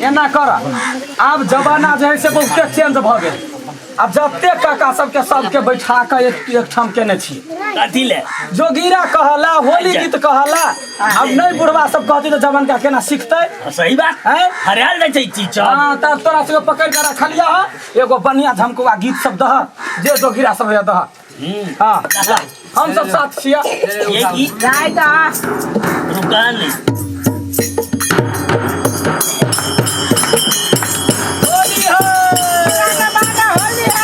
एना कर आब जमाना जे है से बहुते चेंज भऽ गेल। आब जते काका सबके सबके बैठा के एक एक ठाम केने छी। कथी ले? जोगीरा कहला, होली गीत कहला। आब नहीं बुढ़वा सब कहती तो जवान का केना सीखते? सही बात। हैं? हरियाल जाइ छै ई चीज सब। हाँ, तब तोरा सबके पकड़ के रखलिया ह, एगो बढ़िया झमकुआ गीत सब दह, जे जोगीरा सब है दह। हाँ, ला, हम सब साथ छिया। ये की जाय तऽ रुका नहीं। होली हो। होली है।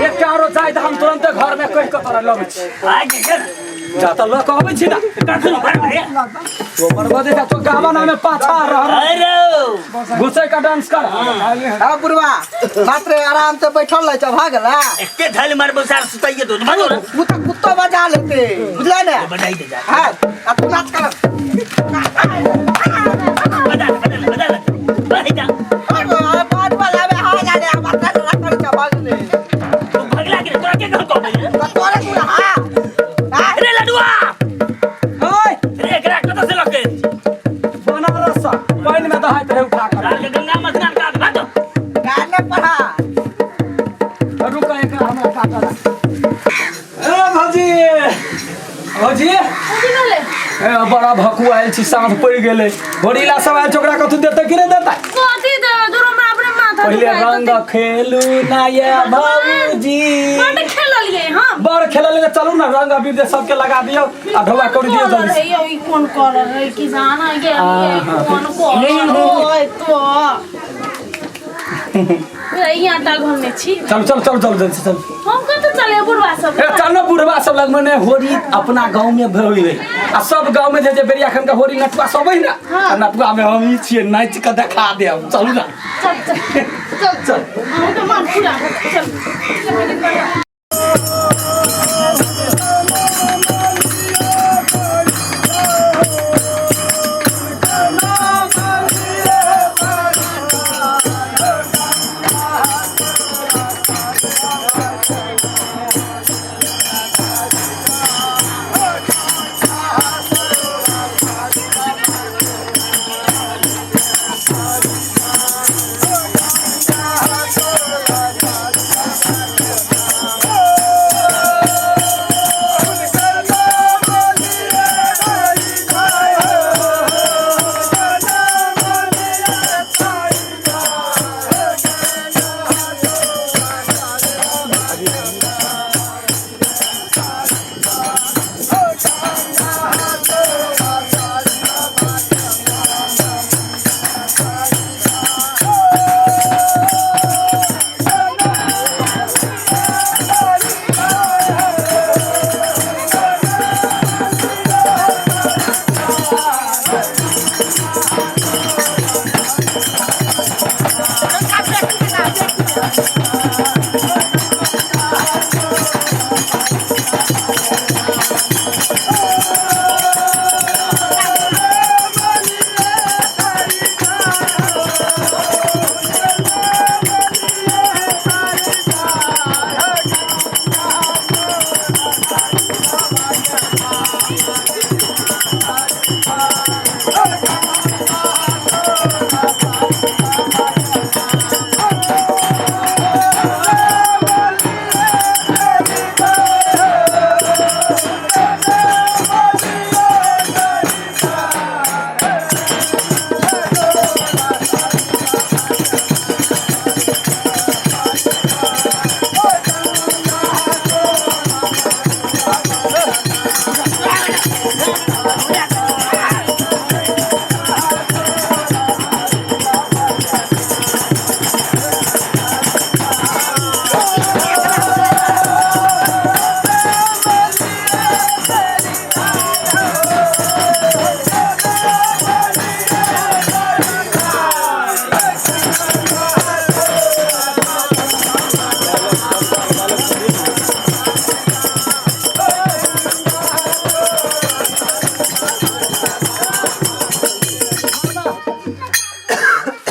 एकटा आरो जाय तऽ हम तुरंते घर में कहि कऽ तोरा लबै छी। आइ के गेल। जा त ल के अबै छी ना। कखनो मारबै। तो बर्बादे का तो गावना में पाछा रह। अरे घुसे का डांस कर। हां बुढ़वा मात्र आराम से बैठल रह छ भ गेला। एके थाली मारबो सार सुताइए दो भागो रे। उ त कुत्तो बजा लेते बुझलै ने। बजाई दे जा। हां आ तू नाच कर। बजा बजा बजा बजा जा। अरे बात वाला में हां जाने हम मात्र कर छ भ गेले। तू भगला के तोरा के कहल कहबै? त तोरे पूरा। हां रे लडुआ। ओए रे एकरा कत से लके? बनारस पानि में दहाइत रहे उठा कर। सार के गंगा में स्नान करा भागो। गाने पढ़ा। रुक एक हमरा काटा। ए भौजी भौजी कथी भेलै? ए बड़ा भकुआ आयल छी, साँझ पड़ि गेलै। गोरिल्ला सब आयल छै, ओकरा कथू देतै कि नहि देतै? कथी देबै? दूर हमरा अपने माथा पहिले दुखाइ रंग खेलू ना ये भौजी। बड खेललियै हम। बड़ खेललियै, चलू ना रंग अबीर जे सबके लगा दियौ आ ढोला कौड़ी दियौ जल्दी से। यौ ई कोन कलर है कि जाना गेलियै कोन कलर होय तो। ई आटा घोरने छी। चलू चलू चलू चलू जल्दी से चलू। हम कतऽ चलियै बुढ़वा सब? ए चल ना बुढ़वा सब लगमे ने होरी अपना गाँव में भइल है आ सब गाँव में जे जे बेरिया खन के होरी नटुआ सब है ना। हाँ। आ नटुआ में हम ई छियै नाचि के देखा देब। चलू ना। चल चल चल चल। अहूँके मन पूरा हो चल।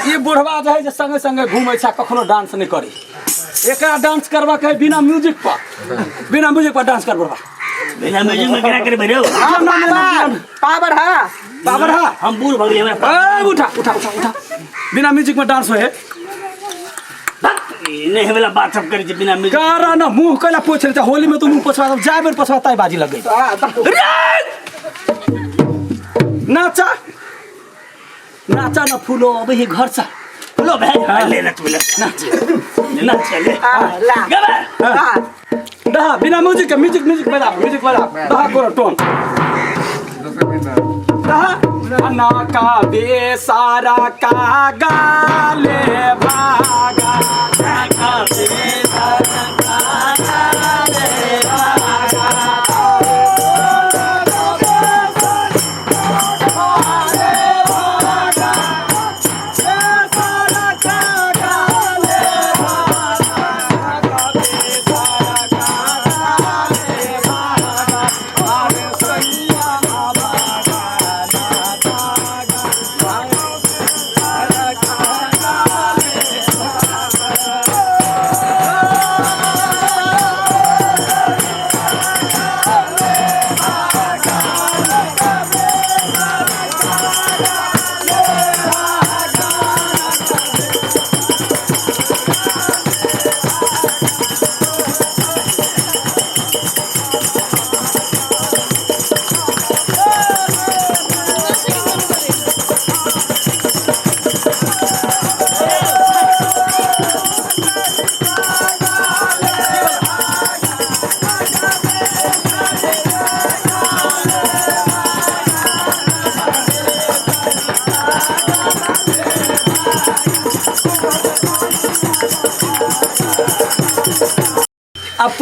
ई बुढ़वा जे है जे संगे संगे घूमै छै, कखनो डांस नहि करै। एकरा डांस करबा के है बिना म्यूजिक पर, बिना म्यूजिक पर डांस कर बुढ़वा। बिना म्यूजिक में केना करबै रे? पावर हा बाबर हा। हम बूढ़ भऽ गेलियै हमरा। ए उठा उठा उठा उठा, बिना म्यूजिक में डांस होय है। नहि होय वला बात सब करै छै बिना म्यूजिक। कारण ना मुंह कैला पोछ रे, होली में तू मुंह पोछवा जाय बेर पोछवा ताई बाजी लग गई। नाचा नाचा न फूलो अबै है घर से। फूलो भाई ले ना तू ले नाच नाच ले ला गबा दहा बिना म्यूजिक के, म्यूजिक म्यूजिक बजा, म्यूजिक बजा दहा कोरो टोन दहा अन्ना का बेसारा का गाले भागा का बेसारा का गाले भागा।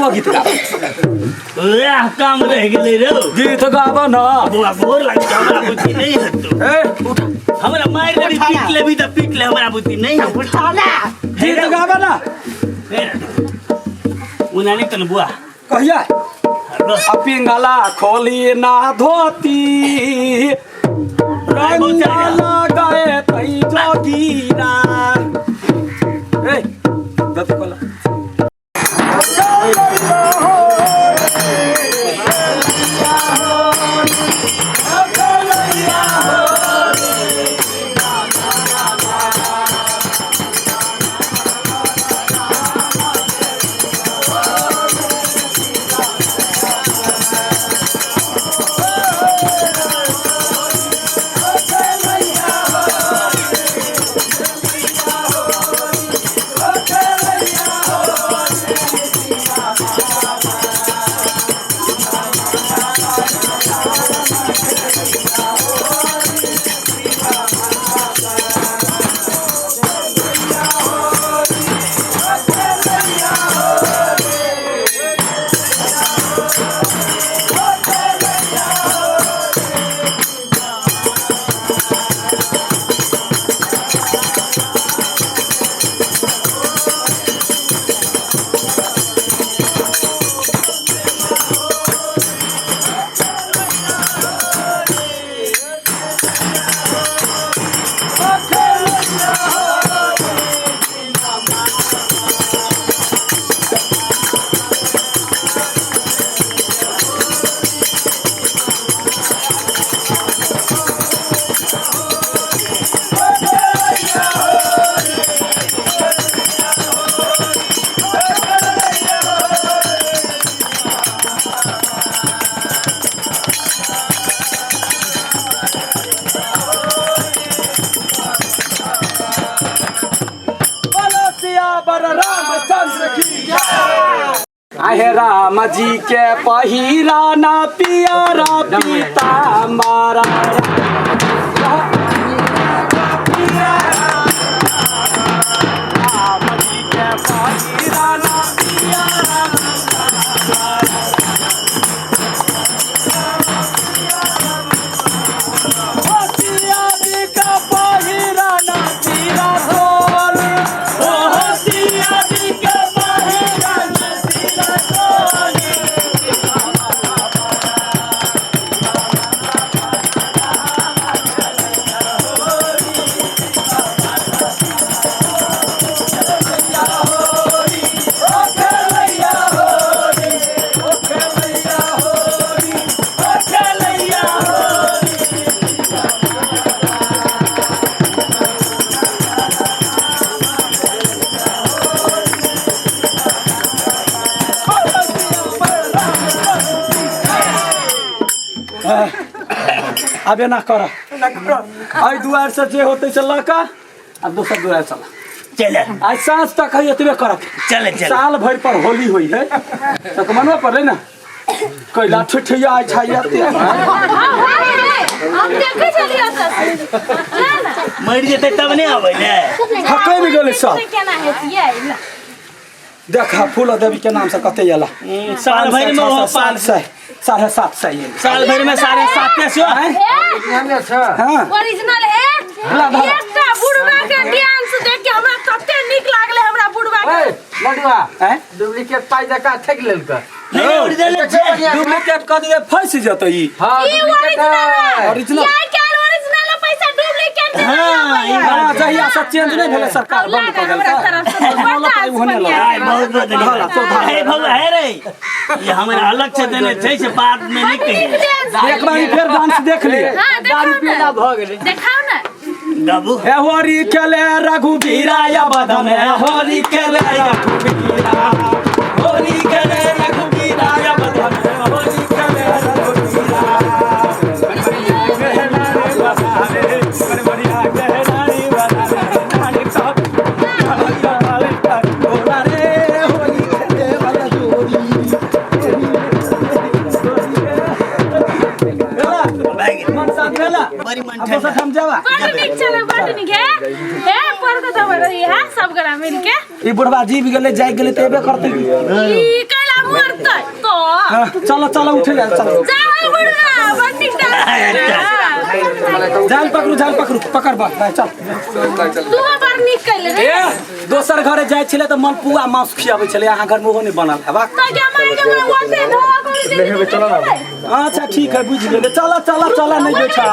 तो गीत गाब। वएह काम रहि गेलै रौ। गीत गाब ना। बौआ गोर लागै छै, हमरा बुद्धि नहि हेतौ। ए उठ। हमरा मारि लेबी पीट लेबी तऽ पीट ले, हमरा बुद्धि नहि हेतौ। गीत गाब ना। ओना नहि तन बुआ। कहिया आ पिंगला खोली ना धोती रंग लगाए तई जोगीरा। ए दती कोला आहे राम जी के पहिरा ना पियारा पिता मारा राम जी के पहिरा ना पियारा सिया जी का पहिरा ना पीरा धोली ओ सिया जी के पहिरा ना पीरा धोली। आबे ना कर एहि दुआर से जे होते से लऽ कऽ आ दोसर दुआर चला। चल आज साँझ तक है एतबे करक। चल चल। साल भरि पर होली होइ है तऽ मनबे पड़लै ने। कैला ठिठिया छै एते। हम देखै छलियै ओतऽ मरि जेतै तब नहि अबै ने। हकमि गेलै सब। केना हेतियै देखा फूल देवी के नाम से कते एला। साल भरि में 500 750 एलै। साल भरि में 750। हाँ ओरिजिनल है। एकटा बुढ़वा के डांस देख के हमरा कते नीक लागले। हमरा बुढ़वा के लडुआ हैं डुप्लीकेट पाइ जका ठकि लेलकै। नहीं ओरिजिनल छै। डुप्लीकेट कह दिए फंस जेतै ई। हां ई ओरिजिनल ओरिजिनल। यार क्या ओरिजिनल पैसा डुप्लीकेट दे। हां जहिया से चेंज नहीं भेलै सरकार बंद कऽ देलकै। बहुत बहुत धन्यवाद। हे भगवान हे रे ये हमरा अलग से देने छै से बाद में नहीं कहिए। एक बार फिर डांस देख लिए। हां दारू पीला भ गेलै। देखाओ ना बाबू। हे होरी खेले रघुबीरा या बदन होरी खेले रघुबीरा होरी खेले रघुबीरा या बदन होरी खेले रघुबीरा। बड़ी मन दोसर ठाम जावा। बड़ नीक चले बड़ नीक है। हे पर के तो रही है सब गरा मिल के। ई बुढ़वा जीव गेलै जाय गेलै त एबे करतै। ई कैला मुँह होतै तो हाँ, चलो चलो उठे ले चलो जाओ बुढ़वा बड़ नीक डांस जाल पकड़ू जाल पकड़ू पकड़ बा भाई चल तू बड़ नीक कैले रे ए दोसर घरे जाइ छलै तऽ मलपुआ मांस खियाबै छलै अहाँ घर मे ओहो नहि बनल है वाह तो क्या मार के मैं ओते धोआ कर दे अच्छा ठीक है बुझि गेलै चल चल चल नहि बैठा।